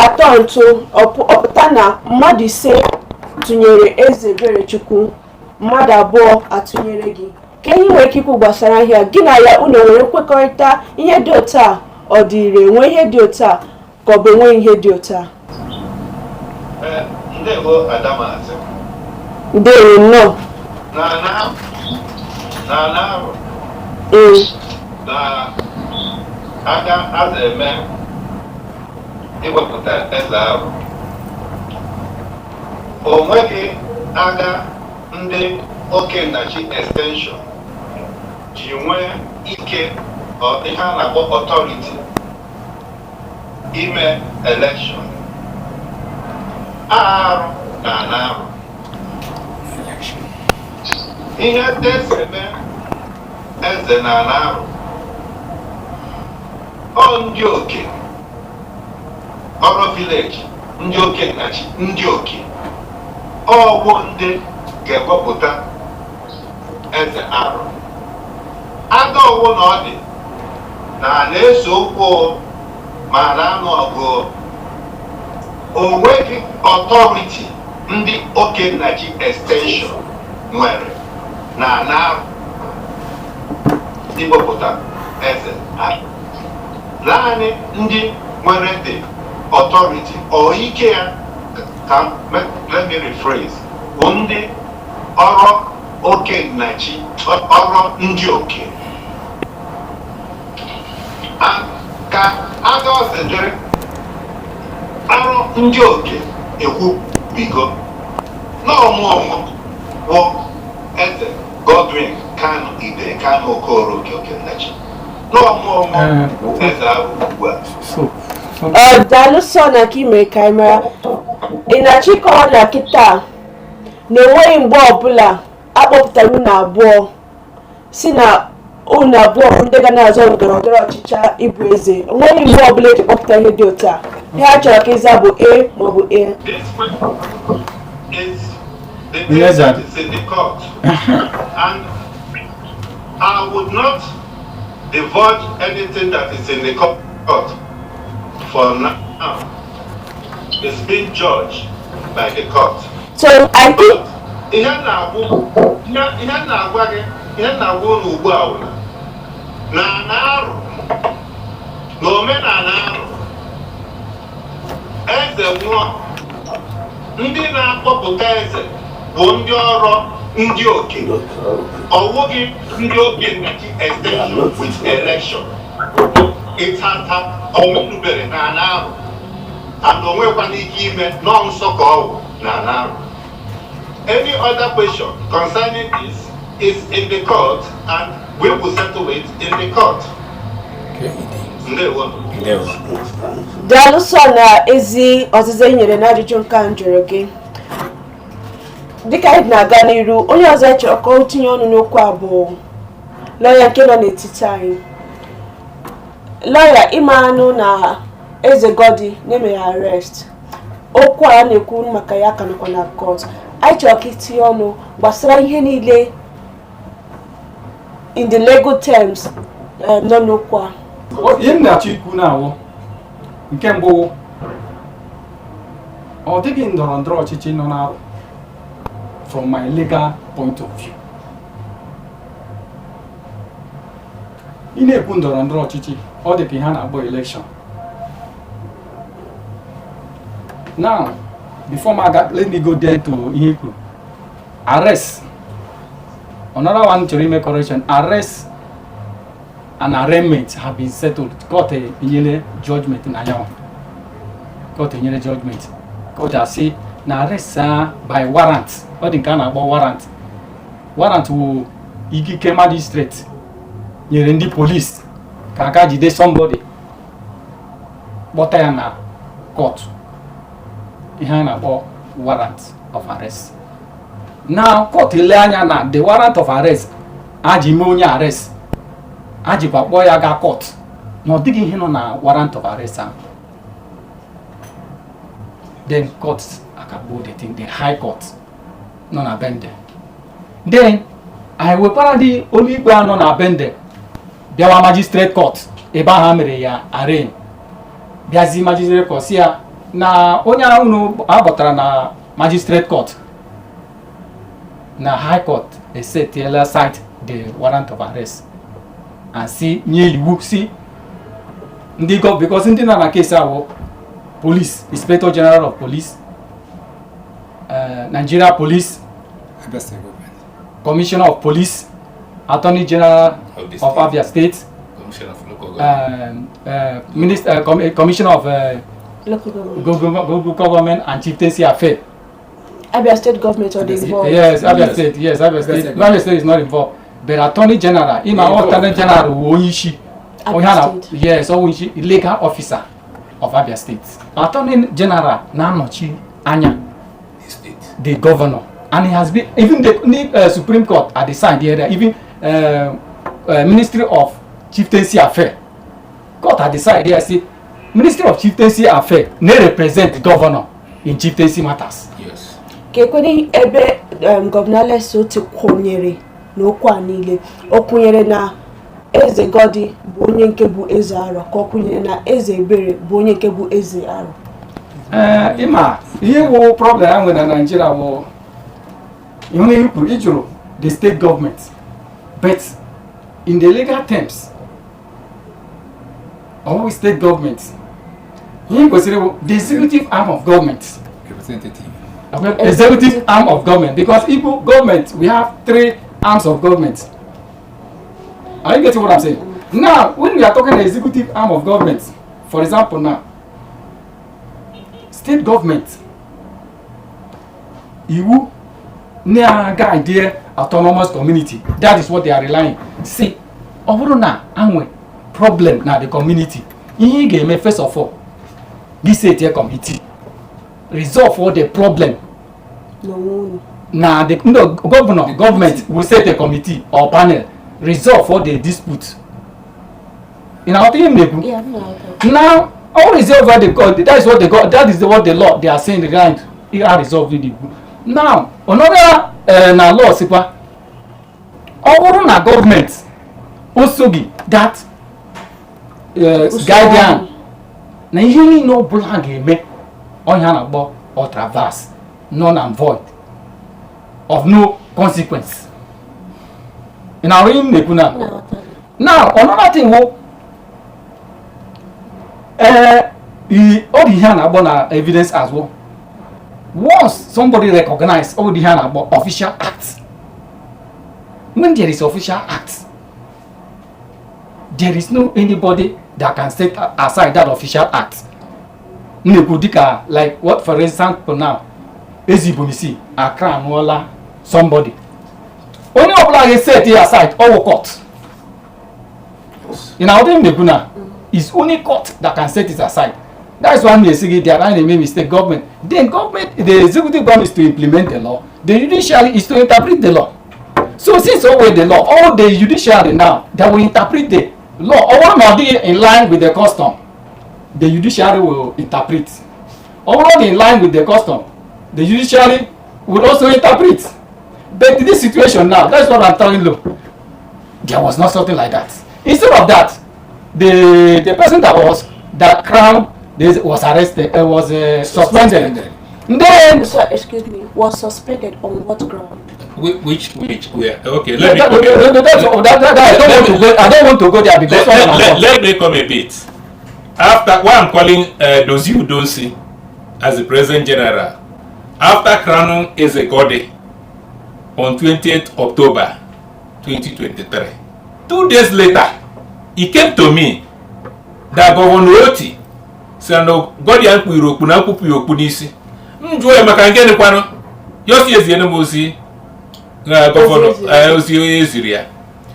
Speaker 1: Atọ ntụ ọpụta na mmadụ 5 tụnyere eze Eberechukwu, mmadụ 2 atụnyere gị. Ka ihe nwere ike ikwu gbasara ihe a, gị na ya unu nwere nkwekọrịta ihe dị otu a, ọ dị ire nwee ihe dị otu a, ka ọ bụ enweghị ihe dị otu a?
Speaker 2: Ee, ndewo, Adamazi.
Speaker 1: Ndewo, nnọọ.
Speaker 2: Na ana ahụ na aga a na-eme iwepụta eze ahụ, o nweghị agha ndị Okennachi extension ji nwee ike ihe a na-akpọ authority ime election arụ na ana arụ. Ihe esi eme eze na ana arụ, ọ ndị oke ọrụ village. Ndị Okennachi, ndị oke ọwụ ndị ga-ewepụta eze Arọ. Aga ọwụ na ọ dị na na-ese okwu ma na-anụ ọgụ, o nweghị authority ndị Okennachi Extension nwere na ana iwepụta eze Arọ. Naanị ndị nwere the authority or ike ya, ka let me rephrase, bụ ndị ọrụ Okennachi, ọrụ ndị oke. Ka aga ọsịdịrị arụ ndị oke ekwubigo n'ọmụ ọmụ wụ eze Godwin Kanu Ide Kanu Okoroke Okennachi, n'ọmụ ọmụ bụ eze ahụ ugbu a.
Speaker 5: So
Speaker 1: Ọ daalụ sọ na ka ime ka anyị mara ị na-achọ ịkọwa na kịta na enweghị mgbe ọbụla akpọpụtara unu abụọ si na unu abụọ bụ ndị ga na-azọ ndọrọ ndọrọ ọchịchị ịbụ eze. Enweghị mgbe ọbụla eji kpọpụta ihe dị otu a. Ihe a chọrọ ka ịza bụ a maọbụ a.
Speaker 2: This question is the
Speaker 5: Yes,
Speaker 2: case
Speaker 5: sir.
Speaker 2: that is in the court. And I would not divulge anything that is in the court for now. It's being judged by the court.
Speaker 1: So I think
Speaker 2: But ihe m na-agwa gị, ihe m na-agwa unu ugbu a bụ na na arụ na omenala Arụ, eze nwụọ, ndị na-akpọpụta eze bụ ndị ọrụ ndị oke, ọwụghị ndị Okennachi Extension with election. Ịtata ọmụnubere na ana Arụ and onwekwana ike ime nọọ nsọ ka ọ wụ na ana Arụ. Any other question concerning this is in the court and we will settle it in the court. Ndewo.
Speaker 3: Ndewo.
Speaker 1: Daalụ sọ na ezi ọzịza i nyere n'ajụjụ nke a m jụrụ gị. Dịka anyị na-aga n'iru, onye ọzọ anyị chọrọ ka o tinye ọnụ n'okwu a bụ lọya nke nọ n'etiti anyị. Lọya, ịma anụ na eze Godi na-eme ya arrest, okwu a na-ekwu maka ya ka nọkwa na court. Anyị chọrọ ka itinye ọnụ gbasara ihe niile in the legal terms nọ n'okwu a.
Speaker 5: Ihe m na-achọ ikwu na-awụ nke mbụ, ọ dịghị ndọrọ ndọrọ ọchịchị nọ na from my legal point of view. Ị na-ekwu ndọrọ ndọrọ ọchịchị, ọ dị ka ihe a na-akpọ election. Now, before m aga, let me go there to ihe i kwuru, arrest. Another one chọrọ ime correction: arrest and arraignment have been settled. Court enyere judgment na ya. Court enyere judgment. Court asị na arrest a by warrant, ọ dị nke a na-akpọ warrant. Warrant wụ ikike magistrate nyere ndị police ka aka jide somebody, kpọta ya na court, ihe a na-akpọ warrant of arrest. Na court ele anya na the warrant of arrest a ji mee onye arrest, a jikwa kpọọ ya gaa court, na ọ dịghị ihe nọ na warrant of arrest ahụ, then court akagbuo the thing, the high court nọ na Bende. Then anyị wekwara dị ụlọikpe anọ na Bende bịawa magistrate court ebe ahụ a mere ya arraign. Bịazi magistrate court si ya na onye ahụ unu akpọtara na magistrate court, na high court esetiela aside the warrant of arrest and si nye iwu si ndị gọ, because ndị nọ na case ahụ, police, Inspector General of Police, Nigeria Police,
Speaker 4: Abia State government.
Speaker 5: Commissioner of Police, Attorney General
Speaker 3: of the
Speaker 5: of
Speaker 3: state.
Speaker 5: Abia State,
Speaker 3: Commissioner of local government.
Speaker 5: Minister, Commissioner of
Speaker 1: local government.
Speaker 5: Government and Chieftaincy Affairs.
Speaker 1: Abia State government ọ dị involved?
Speaker 5: Yes, Abia
Speaker 4: Yes.
Speaker 5: State. Yes, Abia State.
Speaker 4: State.
Speaker 5: Abia State is not involved. But Attorney General, ima
Speaker 3: Involved.
Speaker 5: Attorney General wụ onye isi. Onye a
Speaker 1: Abia
Speaker 5: na
Speaker 1: State.
Speaker 5: Yes, ọ wụ isi legal officer of Abia State. Attorney General na-anọchi anya
Speaker 3: The state.
Speaker 5: The governor, and he has been even the Supreme Court at the side area, even Ministry of Chieftaincy Affairs. Court at the side there say Ministry of Chieftaincy Affairs na represent the governor. in chieftaincy matters.
Speaker 3: Yes.
Speaker 1: Ka ekwere ebe Gọvanọ Alex Otti kwụnyere n'okwu a niile, o kwụnyere na Eze Godi bụ onye nke bụ eze Arọ, ka ọ kwụnyere na Eze Ebere bụ onye nke bụ eze Arọ?
Speaker 5: Ee, ịma ihe wụ problem ha nwere na Nigeria wụ ihe ikwu ịjụrụ the state government, but in the legal terms, ọ bụghị state government. Ihe kwesịrị bụ the executive arm of government.
Speaker 4: Representative.
Speaker 5: Executive arm of government, because Igbo government, we have three arms of government. Are you getting what I'm saying? Now, when we are talking executive arm of government, for example now, state government, iwu na-guide autonomous community, that is what they are relying. See, ọ bụrụ na anwe problem na the community, ihe ị ga-eme first of all, gị set a committee, resolve all the problem.
Speaker 1: N'onwe unu.
Speaker 5: Na the no, governor, government will set a committee or panel, resolve all the dispute. Ị na-aghọta ihe m na-ekwu?
Speaker 1: Yeah, m na-aghọta.
Speaker 5: Now, all resolve the god, that is what the god, that is what the law they are saying, right? Are resolve the now another na law sikwa ọ bụrụ na gọọmenti o soghị that guideline na ihe niile ọbụla ha ga-eme, ọhịa a na-akpọ ultra vires, null and void, of no consequence. Ị na-arụ ihe m na-ekwu na?
Speaker 1: Na-aghọta.
Speaker 5: Now, another thing wo ee ọ dị ihe a na-akpọ na evidence as well. Once somebody recognize, ọ dị ihe a na-akpọ official act. When there is official act, there is no anybody that can set aside that official act. M na-ekwu dịka like what, for example now, Eze Ibomisi Accra anụọla somebody, onye ọbụla ga-set ya aside, ọwụ court. Ị na-aghọta ihe m na-ekwu na is only court that can set it aside. That is why m na-esi gị there anyị na-eme mistake. Government, then government, the executive government is to implement the law, the judiciary is to interpret the law. So since o wey the law, all the judiciary now, they will interpret the law. Ọ bụrụ na ọ dịghị in line with the custom, the judiciary will interpret. Ọ bụrụ na in line with the custom, the judiciary will also interpret. But in this situation now, that's what I'm telling you, there was not something like that. Instead of that, the person that was that crowned this was arrested, was suspended.
Speaker 4: Suspended.
Speaker 5: Then
Speaker 1: So, excuse me, was suspended on what ground?
Speaker 3: Which where? Okay, let me
Speaker 5: that,
Speaker 3: come
Speaker 5: that,
Speaker 3: in.
Speaker 5: that, I don't want to go, I don't want to go there because
Speaker 3: Let me come a bit. After why I'm calling Dozie Udonsi as the President General, after crowning Eze Godi on 20th October 2023, 2 days later, he came to me that Governor Otti sị na Godi ya mkpughere okpu na mkpụpụ ya okpu n'isi. M jụọ ya maka nke dịkwanụ ya osi eziene m ozi na gọvanọ.
Speaker 1: Ozi eziri.
Speaker 3: Ozi eziri ya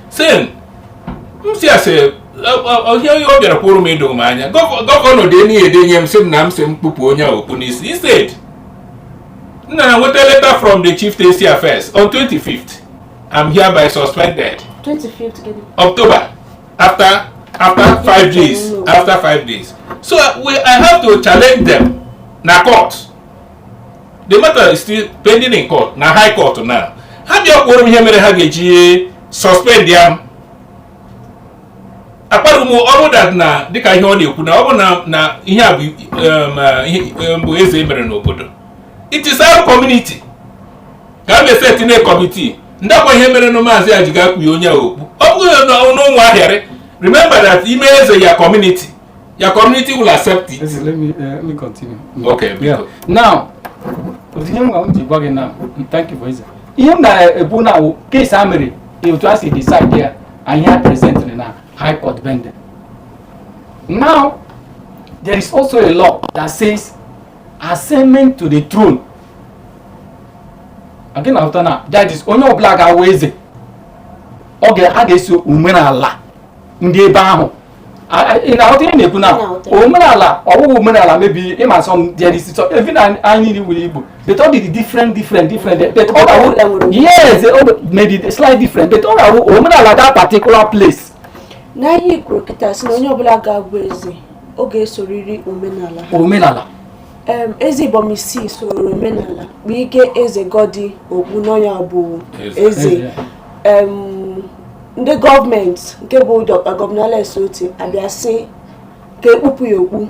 Speaker 3: sin m si asị ihe ọ bịara kwuru m edoghị m anya. Gọvanọ dị enyi edenye m sị m na m sị m kpụpụ onye a okpu n'isi. Instead nna na nweta letter from the chieftaincy affairs on 25th, "I'm hereby suspended."
Speaker 1: 25th gịnị?
Speaker 3: October, after 5 days, after 5 days. So we I have to challenge them na court. The matter is still pending in court, na high court now. Ha bịa kwuoro m ihe mere ha ga-eji suspend ya. M akparụ m ọrụ that na dịka ihe ọ na-ekwu na ọ bụ na ihe a bụ ihe bụ eze mere n'obodo. It is our community ka a ga-ese tinye committee ndakwa ihe mere na maazị ajiga kpughị onye a okpu. Ọ bụghị na n'ụmụ ahịarị. Remember that ime eze ya community, ya community will accept it.
Speaker 5: Listen, let me continue.
Speaker 3: Okay,
Speaker 5: Yeah.
Speaker 3: biko.
Speaker 5: Now, ihe m ji gwa gị now, thank you for this. Ihe m na-ebu na wụ case a mere otu a si decide ya, anyị ha present na High Court Bende. Now, there is also a law that says ascendment to the throne. Again, after now, that is onye ọbụla ga-awụ eze, ọ ga a ga-eso omenala ndị ebe ahụ. Ị na-aghọta ihe m na-ekwu na?
Speaker 1: Na-aghọta.
Speaker 5: Omenala ọwụwa omenala maybe ịma some, there is some, even anyị niile nwere Igbo, but all the different different different, but ọ
Speaker 1: Ọbụla
Speaker 5: ga-awụ
Speaker 1: nwere.
Speaker 5: Yes, maybe slight different, but ọ ga-awụ omenala that particular place.
Speaker 1: N'ahịa ikwuru kịta sị na onye ọbụla ga-abụ eze, ọ ga-esoriri omenala ha.
Speaker 5: Omenala.
Speaker 1: Eze Ibom Isii soro omenala kpuike Eze Godi okpu n'ọnya bụ
Speaker 3: Eze.
Speaker 1: eze. Ndị gọọmenti nke bụ Dr. Gọvanọ Alex Otti abịa sị ka ekpupụ ya okpu,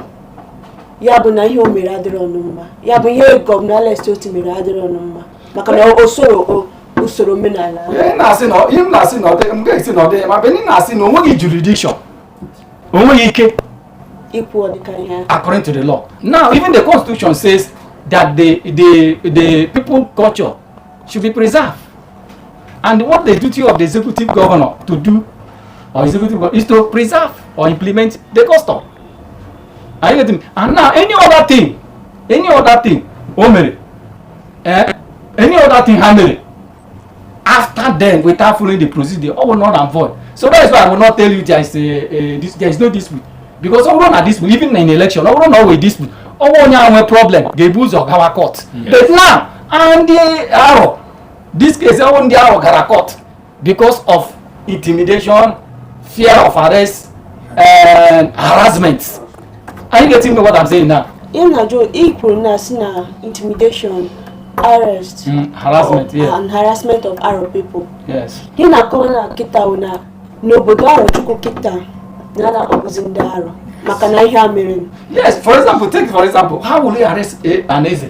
Speaker 1: ya bụ na ihe o mere adịrọ ọnụ mma, ya bụ ihe Gọvanọ Alex Otti mere adịrọ ọnụ mma maka na o soro usoro omenala ahụ.
Speaker 5: Ihe m na-asị na ọ dị, m ga-esi na ọ dị ma bụ na-asị na o nweghị jurisdiction, o nweghị ike
Speaker 1: ikwu ọdịka ihe ahụ.
Speaker 5: According to the law. Now, even the constitution says that the people culture should be preserved. And what the duty of the executive governor to do, or executive governor, is to preserve or implement the custom. Are you getting me? And now, any other thing, o mere, any other thing ha mere, after then, without following the procedure, all will not and void. So that is why I will not tell you there is no dispute. Because ọ bụrụ na dispute, even in election, ọ bụrụ na ọ wee dispute, ọ bụ onye ahụ nwee problem ga-ebu ụzọ gawa court. But now, ndị Arọ, this case, ọ bụ ndị Arọ gara court because of intimidation, fear of arrest, and harassment. Are you getting me what I'm saying now?
Speaker 1: Ihe m na-ajụ, ị kwuru na sị na intimidation, arrest
Speaker 5: Harassment, yeah.
Speaker 1: and harassment of Aro people.
Speaker 5: Yes.
Speaker 1: Ihe na-akọwa na kịta bụ na n'obodo Arọchukwu kịta na a na-akpọbụzi ndị Arọ maka na ihe a mere.
Speaker 5: Yes, for example, take for example, how will you arrest an eze?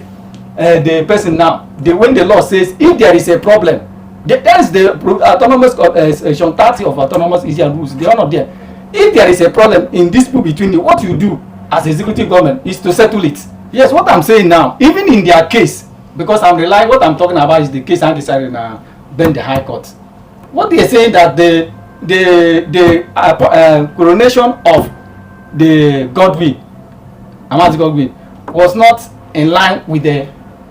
Speaker 5: The person now, when the law says if there is a problem, that is the autonomous section 30 of autonomous Asian rules, they are not there. If there is a problem in dispute between you, what you do as executive government is to settle it. Yes, what I'm saying now, even in their case, because I'm relying, what I'm talking about is the case I decided in then the High Court. What they are saying that the coronation of the Godwin, Amadi Godwin, was not in line with the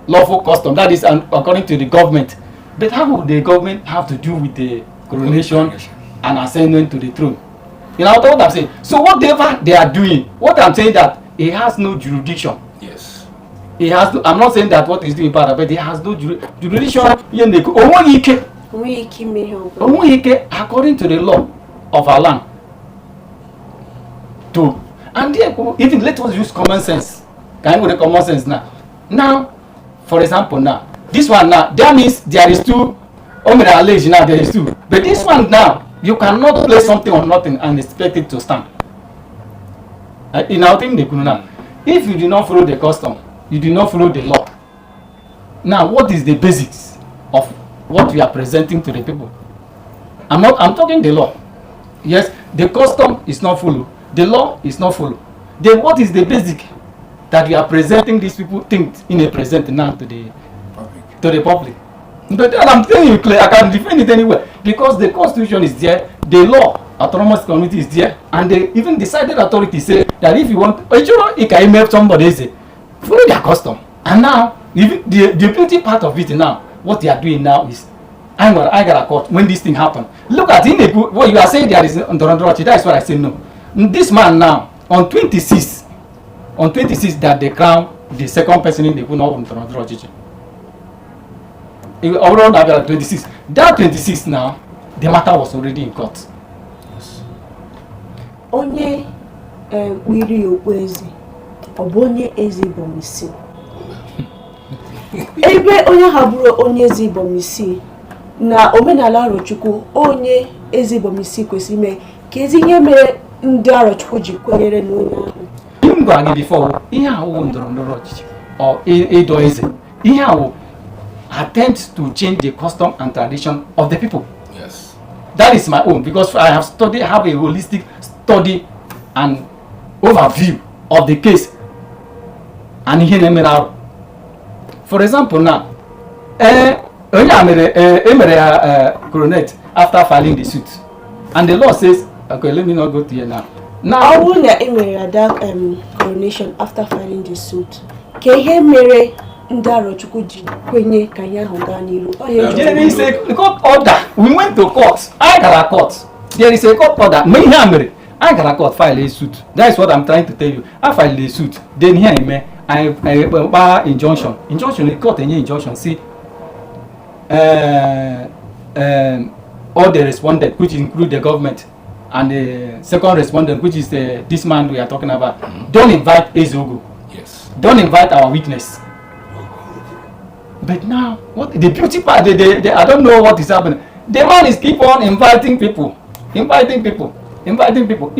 Speaker 5: lawful custom. That is, according to the government. But how would the government have to do with the coronation and ascending to the throne? You know what I'm saying? So whatever they are doing, what I'm saying that he has no jurisdiction. He has no, I'm not saying that what he's doing bad, but he has no jurisdiction. Ihe na-ekwu, o nweghị ike.
Speaker 1: Onweghị ike ime ihe ọbụla.
Speaker 5: O nweghị ike according to the law of our land to and therefore, even let us use common sense. Ka anyị were common sense now. Now, for example, now this one now, that means there is two. O mere allege now there is two, but this one now, you cannot place something on nothing and expect it to stand. In our thing dey now, if you do not follow the custom, you do not follow the law. Now, what is the basics of what we are presenting to the people? I'm not, I'm talking the law. Yes, the custom is not follow, the law is not follow, then what is the basic that we are presenting these people think in a present now to the
Speaker 4: Public.
Speaker 5: To the public? But then I'm telling you clear, I can defend it anywhere because the constitution is there, the law, autonomous community is there, and they even decided authority say that if you want ejuro ị ka ime somebody eze, follow their custom. And now, even the beauty part of it now, what they are doing now is I gara court when this thing happen. Look at in what you are saying, there is ndọrọndọrọ ọchịchị. That is what I say no. This man now, on 26, on 26 that they crown the second person in the na ọ bụ ndọrọndọrọ ọchịchị. Ọ bụrụ na abịara 26, that 26 now, the matter was already in court.
Speaker 1: Onye kpiri ya okpueze, ọ bụ onye eze Ibom Isii? Ebe onye ha bụrụ onye eze Ibom Isii na omenala Arọchukwu, onye eze Ibom Isii kwesịrị ime ka ezi ihe mere ndị Arọchukwu ji kwenyere n'onye ahụ.
Speaker 5: Ihe m gwara gị before, ihe awụ ndọrọ ndọrọ ọchịchị ọ ịdọ eze, ihe awụ attempt to change the custom and tradition of the people. That is my own, because I have studied, have a holistic study and overview of the case and ihe na-emere arụ. For example now, ee, onye a mere, ee, emere ya coronet after filing the suit, and the law says, okay, let me not go to here now. Now,
Speaker 1: Ọ bụrụ na e mere ya that coronation after filing the suit, ka ihe mere ndị Arọchukwu ji kwenye ka ihe ahụ gaa n'ilu? Ọ ihe m
Speaker 5: There
Speaker 1: jụrụ.
Speaker 5: is a court order. We went to court. I gara court. There is a court order. Mgbe ihe a mere, I gara court, file a suit. That is what I'm trying to tell you. I filed a suit. Then here eme, I kpa injunction. Injunction, the court enye injunction say all the respondent, which include the government and the second respondent, which is this man we are talking about, don't invite Ezeogo. Don't invite our witness. But now, what the beauty part, I don't know what is happening. The man is keep on inviting people, inviting people, inviting people.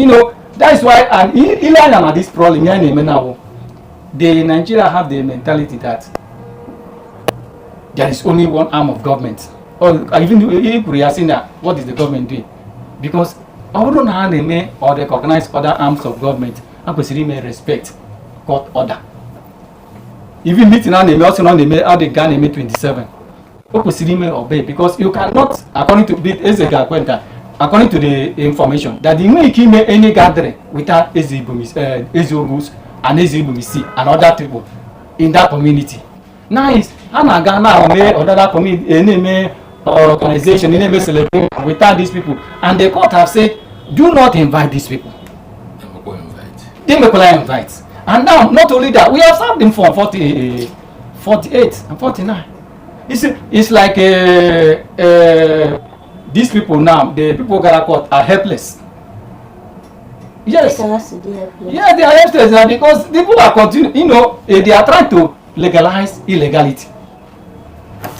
Speaker 5: That is why, and ile anya na this problem, ya na-eme now, the Nigeria have the mentality that there is only one arm of government. Or even if we are saying that, what is the government doing? Because ọ bụrụ na ha na-eme or recognize other arms of government, ha kwesịrị ime respect court order. Even meeting a na-eme, ọ sị na ọ na-eme adị nke a na-eme 27, o kwesịrị ime obey, because you cannot, according to the eze ga-akwe nka, according to the information that ị nweghị ike ime any gathering without eze Ibumis, eze Ogus and eze Ibumisi and other people in that community. Now is ha na-aga na mee other community, na-eme organization, na-eme celebration without these people, and the court have said, "Do not invite these people."
Speaker 3: Emekwa invite.
Speaker 5: They mekwala invite. And now, not only that, we have served them for 40, 48 and 49. It's like these people now, the people gara court are helpless. Yes.
Speaker 1: Ka ha si dị helpless?
Speaker 5: Yeah, they are helpless now because people are continuing, they are trying to legalize illegality.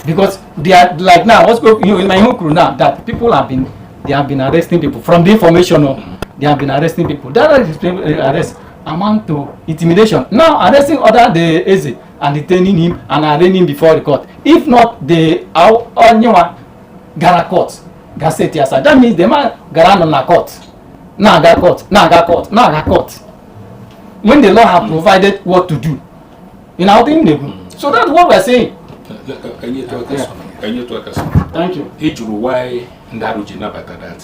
Speaker 5: Because they are like now, what's going in my own crew now, that people have been, they have been arresting people. From the information, oh, they have been arresting people. That is arrest amount to intimidation. Now, arresting other the Eze and detaining him and arraigning him before the court. If not, the onyewa gara court, ga set aside. That means the man gara nọ na court, na-aga court, na-aga court, na-aga court. When the law have provided what to do. In our thing, so that's what we're saying.
Speaker 3: Ka anyị etu aka so, ka anyị etu aka so.
Speaker 5: Thank you.
Speaker 3: Ị jụrụ why ndị arụ ji nabata that.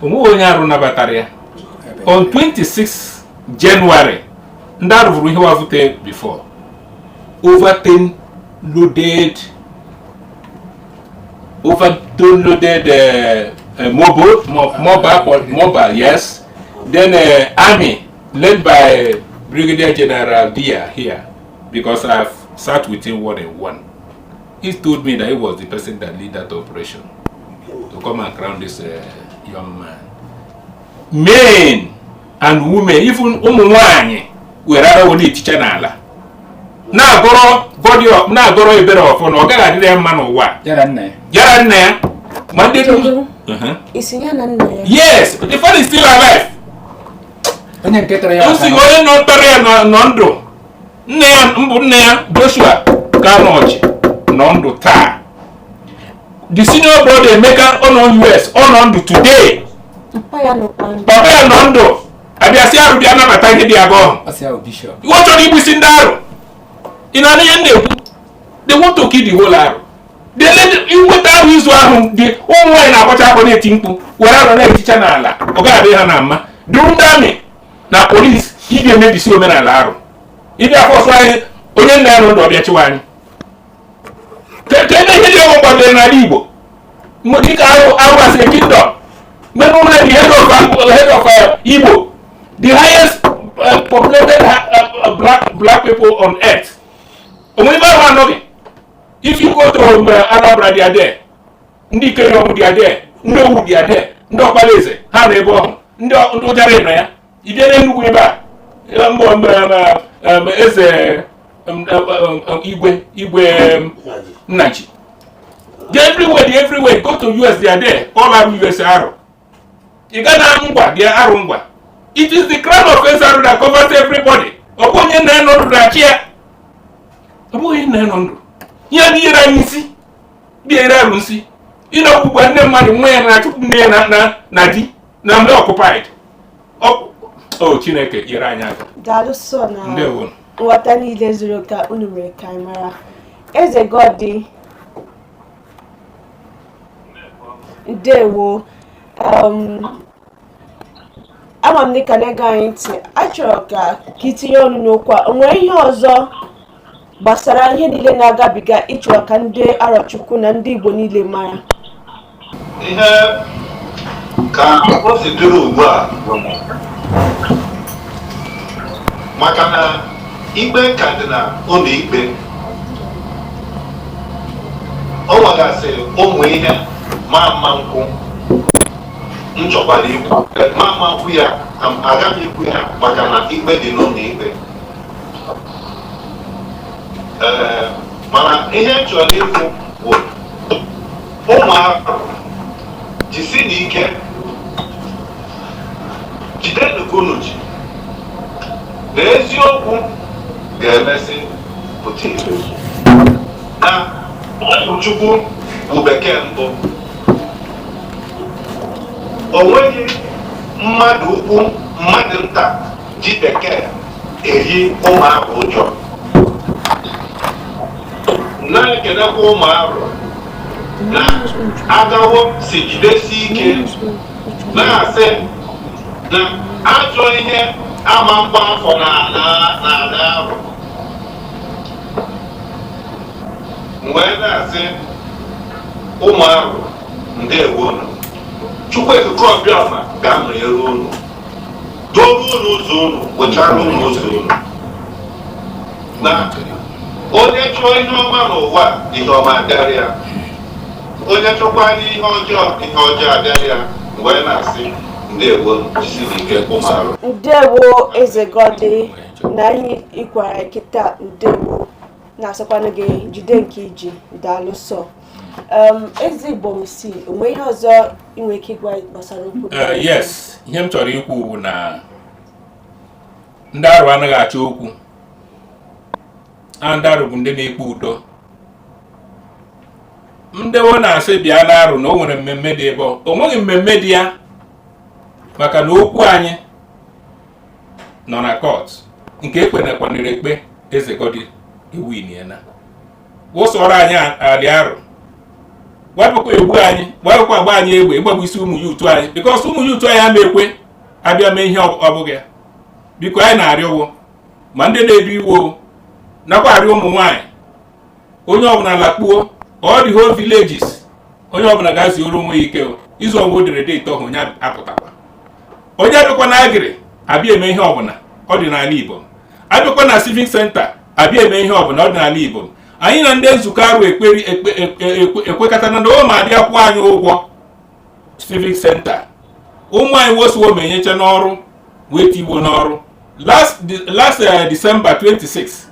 Speaker 3: Onweghị onye arụ nabatara ya. On 26 January, ndị arụ vụrụ ihe wavute before over 10 loaded, over 10 loaded mobile, yes, then army led by Brigadier General Dia here, because I've sat with him one on one. He told me that he was the person that lead that operation to come and crown this young man. Men and women, even ụmụ nwanyị, were ara were eticha n'ala na-agọrọ body of na-agọrọ ebere ọfọ na ọ gaghị adịrị ya mma n'ụwa.
Speaker 4: Ya na nna ya.
Speaker 3: Yara nna ya ma ndị dum.
Speaker 1: Kedu? Isi ya na nna ya?
Speaker 3: Yes, the father is still alive.
Speaker 4: Onye nke tọrọ ya.
Speaker 3: O si onye nọ tọrọ ya nọ ndụ, nne ya mbụ, nne ya Joshua Kanu Ọchị nọ ndụ taa. The senior brother Emeka, ọ nọ US, ọ nọ ndụ today.
Speaker 1: Papa ya nọkwa ndụ.
Speaker 3: Papa ya nọ ndụ. Abịa sị arụ bịa nabata ihe dị abụọ.
Speaker 4: Ọ sị ya bụ bishọp.
Speaker 3: Iwe chọrọ igbusi ndị arụ. Ị na-anụ ihe m na-ekwu? They want to kill the whole arụ. They let inweta arụ izu ahụ dị ụmụ nwaanyị na-akwacha akwa, na-eti mkpu, were arụ na-eticha n'ala. Ọ gaghị adị ha na mma duru ndị army na polisi iji emebisi omenala arụ. Ịbịa force anyị, onye nna ya nọ ndụ ọbịa chịwa anyị. Ka ebe ihe dị ọgwụ kwadoro n'ala Igbo dịka arụ, arụ as a kingdom, mgbe nwere the head of Igbo, the highest populated black people on earth. Onwe ebe ahụ anọghị. If you go to Anambra, they are there. Ndị Ikenye they are there, ndị Owu they are there, ndị Ọkpalaeze ha nọ ebe ọhụ, ndị Ụjara nọ ya. Ị bịa n'Enugwu ebe a, mbọ eze igwe igwe Nnaji. They everywhere, they everywhere. Go to US, they are there. All arụ US arụ. Ị ga na ngwa, they are arụ ngwa. It is the crown of eze arụ that covers everybody. Ọ bụ onye nna ya nọ ndụ na-achị ya. Ọ bụghị nna ya nọ ndụ. Ihe ndị nyere anyị isi, ndị nyere arụ nsị. Ịnọ ugbu a, nne mmadụ nwa ya na-achụpụ nne ya na di na mgbe occupied. O Chineke nyere anyị aka.
Speaker 1: Daalụ sọ na
Speaker 3: Ndewo.
Speaker 1: nghọta niile zuru ka unu mere ka anyị mara. Eze Godi, ndewo. Ama m dịka na-ege anyị ntị achọrọ ka itinye ọnụ n'okwu a. O nwere ihe ọzọ gbasara ihe niile na-agabiga ịchọrọ ka ndị Arọchukwu na ndị Igbo niile mara?
Speaker 2: Ihe ka o si dịrị ugbu a bụ maka na ikpe ka dị na ụlọ ikpe, o nwegasị ụmụ ihe ma mma nkwụ m chọkwara ikwu, ma mma nkwụ ya, agaghị ikwu ya maka na ikpe dị n'ụlọ ikpe. Ee, mana ihe m chọrọ ikwu bụ, ụmụ Arọ, jisi n'ike, jidenụ ka unu ji, na eziokwu ga-emesị pụta ìhè, na Chukwu bụ bekee mbụ. O nweghị mmadụ ukwu, mmadụ nta ji bekee eyi ụmụ Arọ ụjọ. Na-ekelekwa ụmụ Arọ na agawo si jidesi ike na-asị na ajọ ihe ama mgba afọ na n'ala Arọ. Wee na-asị ụmụ Arọ, ndewonu. Chukwu Okike Abịama ga-anọnyere unu, doro unu ụzọ unu, wechara unu ụzọ unu, na onye chọọ ihe ọma n'ụwa, ihe ọma abịara ya; onye chọkwa ihe ọjọọ, ihe ọjọọ abịara ya. Wee na-asị ndewo, jisi ike, ụmụ Arọ.
Speaker 1: Ndewo, Eze Godi, na anyị ịkwara kịta. Ndewo, na-asịkwanụ gị jide nke iji. Daalụ sọ. Eze Igbo si onwe ihe ọzọ ị nwere ike ịgwa gbasara okwu?
Speaker 3: Yes, ihe m chọrọ ikwu bụ na ndị Arụ anaghị achọ okwu. A ndị Arụ bụ ndị na-ekpe udo. Ndị wo na-asị bịa n'Arụ na o nwere mmemme dị ebe o nweghị mmemme dị ya, maka na okwu anyị nọ na court nke ekpenekwanere ekpe. Eze Godi ewiniena wụsọrọ anyị alị Arụ, wepụkwa egbu anyị, wepụkwa agba anyị egbe, ịgbagbu isi ụmụ youth anyị, because ụmụ youth anyị ama ekwe abịa mee ihe ọ bụghị ya. Biko, anyị na-arịọwo ma ndị na-edu iwo, nakwa arịọ ụmụ nwaanyị, onye ọbụla lakpuo. All the whole villages, onye ọbụla ga-azioro onwe ya ike o. Izu ọgwụ derede ito ahụ, onye apụtakwa, onye abịakwa na agịrị abịa eme ihe ọbụla. Ọdịnala Igbo, abịakwa na civic center abịa eme ihe ọbụla. Ọdịnala Igbo, anyị na ndị nzukọ Arụ ekperi ekwekọtana na o ma abịa kwụọ anyị ụgwọ civic center. Ụmụ anyị wosiwo ma enyecha n'ọrụ, wee tiwo n'ọrụ. Last December 26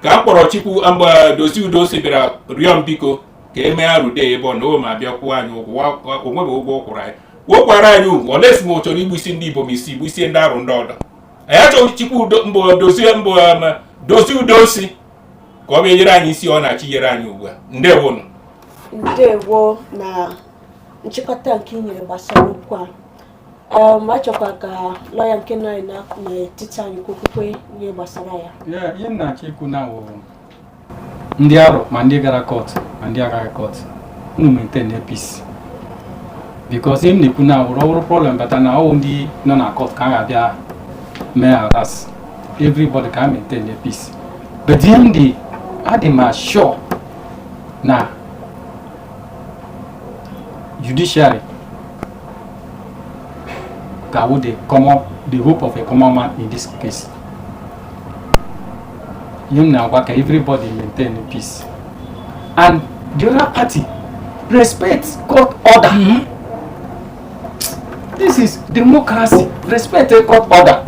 Speaker 3: ka a kpọrọ Chukwu mgbe Dozie Udo si bịara rịọ m biko ka e mee arụde ebe ọ na o ma abịa kwụọ anyị ụgwọ. Onwebe ụgwọ ọ kwụrụ anyị, wokwara anyị ugwu olesi ma ọ chọrọ igbu isi ndị Igbo, ma isi igbu isi ndị Arụ ndị ọdọ. Anyị achọghị Chukwu Udo mbụ Dozie mbụ Dozie Udo si ka ọ bịa nyere anyị isi ọ na-achị nyere anyị ugbu a. Ndewonụ.
Speaker 1: Ndewo na nchịkọta nke ị nyere gbasara okwu a. Achọkwa ka lọya nke nọ anyị n'etiti anyị kwukwukwe ihe gbasara ya.
Speaker 5: Yeah, ihe m na-achọ ikwu na wụ ndị Arụ, ma ndị gara court ma ndị agaghị court, unu maintain the peace, because ihe m na-ekwu na wụrụ ọwụrụ problem bata na ọwụ ndị nọ na court ka a ga-abịa mee harass everybody. Ka a maintain the peace. But ihe m dị adị ma sure na judiciary ga-awụ the hope of a common man in this case. Ihe m na-agwa ka everybody maintain peace and the other party respect court order. This is democracy. Respect the court order,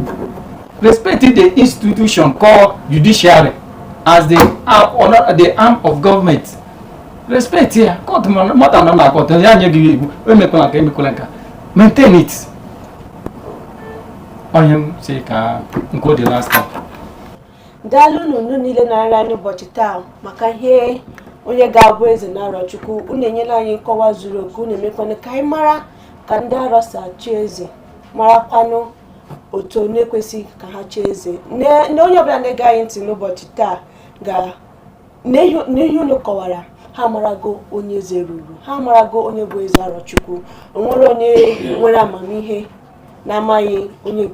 Speaker 5: respect the institution called judiciary as the arm of government. Respect ya. Court mmadụ nọ na court ya nye gị iwu, emekwala nka, emekwala nka, maintain it. Onye m si ka nke the last time.
Speaker 1: Daalụ unu niile na-arịa anyị ụbọchị taa maka ihe onye ga-abụ eze na Arọchukwu. Unu enyela anyị nkọwa zuru oke. Unu emekwanụ ka anyị mara ka ndị Arọ si achị eze, marakwanụ otu onye kwesị ka ha chie eze. Na onye ọbụla na-ege anyị ntị n'ụbọchị taa ga n'ihe unu kọwara, ha marago onye eze ruru, ha marago onye bụ eze Arọchukwu. O nwere onye nwere amamihe na-amaghị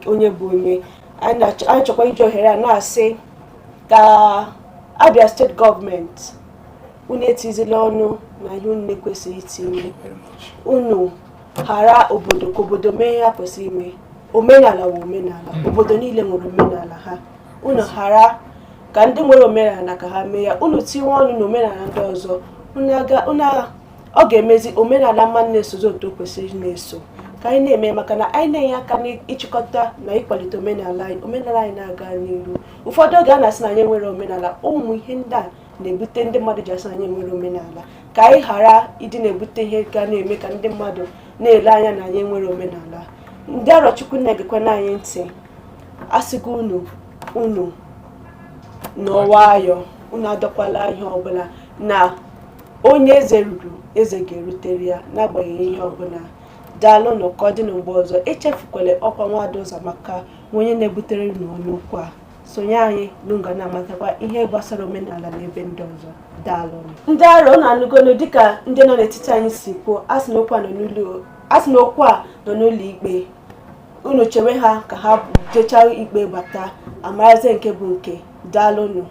Speaker 1: onye bụ onye. Anyị chọkwa iji ohere a na-asị ka Abia Steeti gọọmenti, unu etizila ọnụ na ihe unu na-ekwesịghị itinye. Unu ghara obodo ka obodo mee ihe ha kwesịrị ime. Omenala wụ omenala, obodo niile nwere omenala ha. Unu ghara ka ndị nwere omenala ka ha mee ya. Unu tinye ọnụ na omenala ndị ọzọ, unu ọ ga-emezi omenala mma na-esozi otu o kwesịrị na-eso. Ka anyị na-eme, maka na anyị na-enye aka n'ịchịkọta na ịkwalite omenala anyị, omenala anyị na-aga n'iru. Ụfọdụ oge a na-asị na anyị enwere omenala. Ụmụ ihe ndị a na-ebute ndị mmadụ ji asị na anyị enwere omenala. Ka anyị ghara ịdị na-ebute ihe ga na-eme ka ndị mmadụ na-ele anya na anyị enwere omenala. Ndị Arọchukwu na-egekwana anyị ntị, asịgo unu, unu nọọ nwayọ, unu adọkwala ihe ọbụla na onye eze ruru, eze ga-erutere ya n'agbanyeghị ihe ọbụla. Daalụnụ, ka ọ dị na mgbe ọzọ. Echefukwala ọkwa Nwada Ụzọ maka onye na-ebutere unu ọnụ okwu a. Sonye anyị n'nga na-amatakwa ihe gbasara omenala na ebe ndị ọzọ. Daalụnụ, ndị Arọ na-anụgonu. Dịka ndị nọ n'etiti anyị si kwuo, a sị na okwu a nọ n'ụlọ, a sị na okwu a nọ n'ụlọ ikpe. Unu chewe ha ka ha jechaa ikpe bata, amarazie nke bụ nke. Daalụnụ.